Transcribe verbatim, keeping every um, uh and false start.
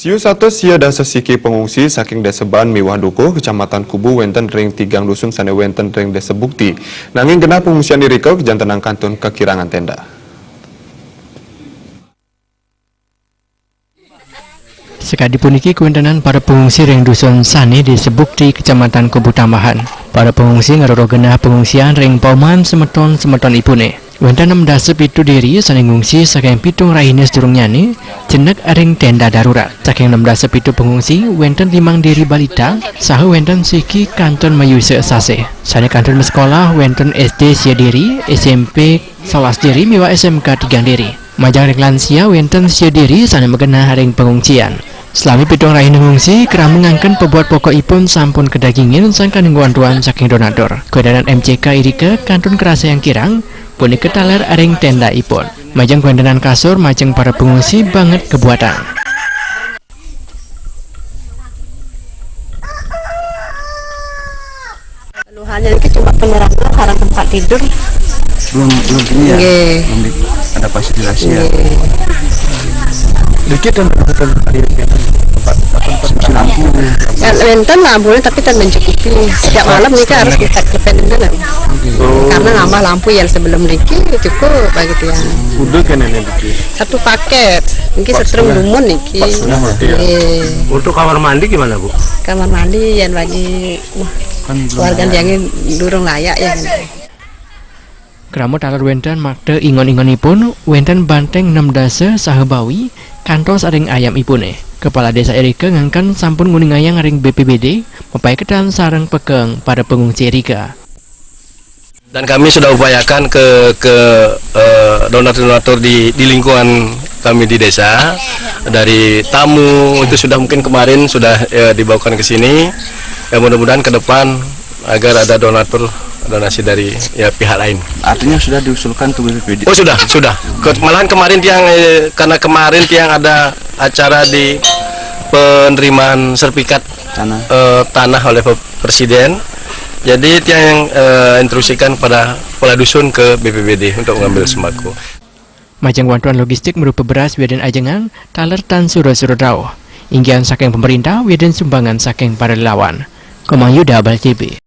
Yu satus sia dasa siki pengungsi saking Desa Ban miwah Dukuh, Kecamatan Kubu wénten ring tigang dusun sané wénten ring Desa Bukti. Nanging genah pengungsian irika kajantenang kantun kakirangan ténda. Sakadi puniki kawéntenan para pengungsi ring dusun sané Desa Bukti, Kecamatan Kubu Tambahan. Para pengungsi ngrereh genah pengungsian ring paumahan semeton-semeton ipuné. Wénten nem dasa pitu diri sané ngungsi saking pitung rahina sadurungnyané, jenek ring ténda darurat. Saking nem dasa pitu pengungsi, wénten limang diri balita, saha wénten siki kantun mayusa sasih. Sané kantun masekolah, wénten S D sia diri, S M P salas diri, miwah S M K tigang diri. Majeng ring lansia, wénten sia diri sané magenah ring pengungsian. Salami pitung rahina ngungsi, krama ngangken pabuat pokokipun sampun kadagingin, sangkaning bantuan saking donatur. Kawéntenan M C K irika kantun karasayang kirang, punika taler ring téndaipun. Majeng kawéntenan kasur, majeng para pengungsi banget kabuatang. Keluhannya itu cuma penerangan, sareng tempat tidur. Belum, belum ini ya? Nggih. Belum di-, ada fasilitasi ya? Nggih. Dikit dan betul ada tempat, apa, tempat lampu. Ya, wénten lampunya, tapi tidak mencukupi. Setiap malam ini harus kita kelepen itu lah. Karena nambah lampu yang sebelum niki cukup begitu ya. Udah kan ini dikit. Satu paket, niki setrum dumun niki. Empat setengah berarti ya? Nggih. Untuk kamar mandi gimana, Bu? Kamar mandi yang bagi, wah, kan belum warga layak. Yang durung layak ya kan. Krama taler wénten makta ingon-ingonipun, wénten banténg nem dasa saha bawi, kantos ring ayamipuné. Kepala Désa irika ngangken sampun nguningayang ring B P B D, mapaiketan sareng pekeng para pengungsi irika. Dan kami sudah upayakan ke, ke, eh, donatur-donatur di, di lingkungan kami di desa, dari tamu itu sudah mungkin kemarin sudah, eh, dibawakan ke sini. Ya, mudah-mudahan ke depan agar ada donatur, donasi dari, ya, pihak lain. Artinya sudah diusulkan ke B P P D? Oh, sudah, sudah. Ke-, malahan kemarin tiang, eh, karena kemarin tiang ada acara di penerimaan sertifikat, tanah, eh, tanah oleh Presiden. Jadi tiang, eh, instruksikan pada kepala dusun ke B P B D untuk mengambil sembako. Majeng bantuan logistik berupa beras wiadin ajengan, taler tan sura-sura rauh. Inggihan saking pemerintah wiadin sumbangan saking para relawan. Komang Yuda, Bal J B.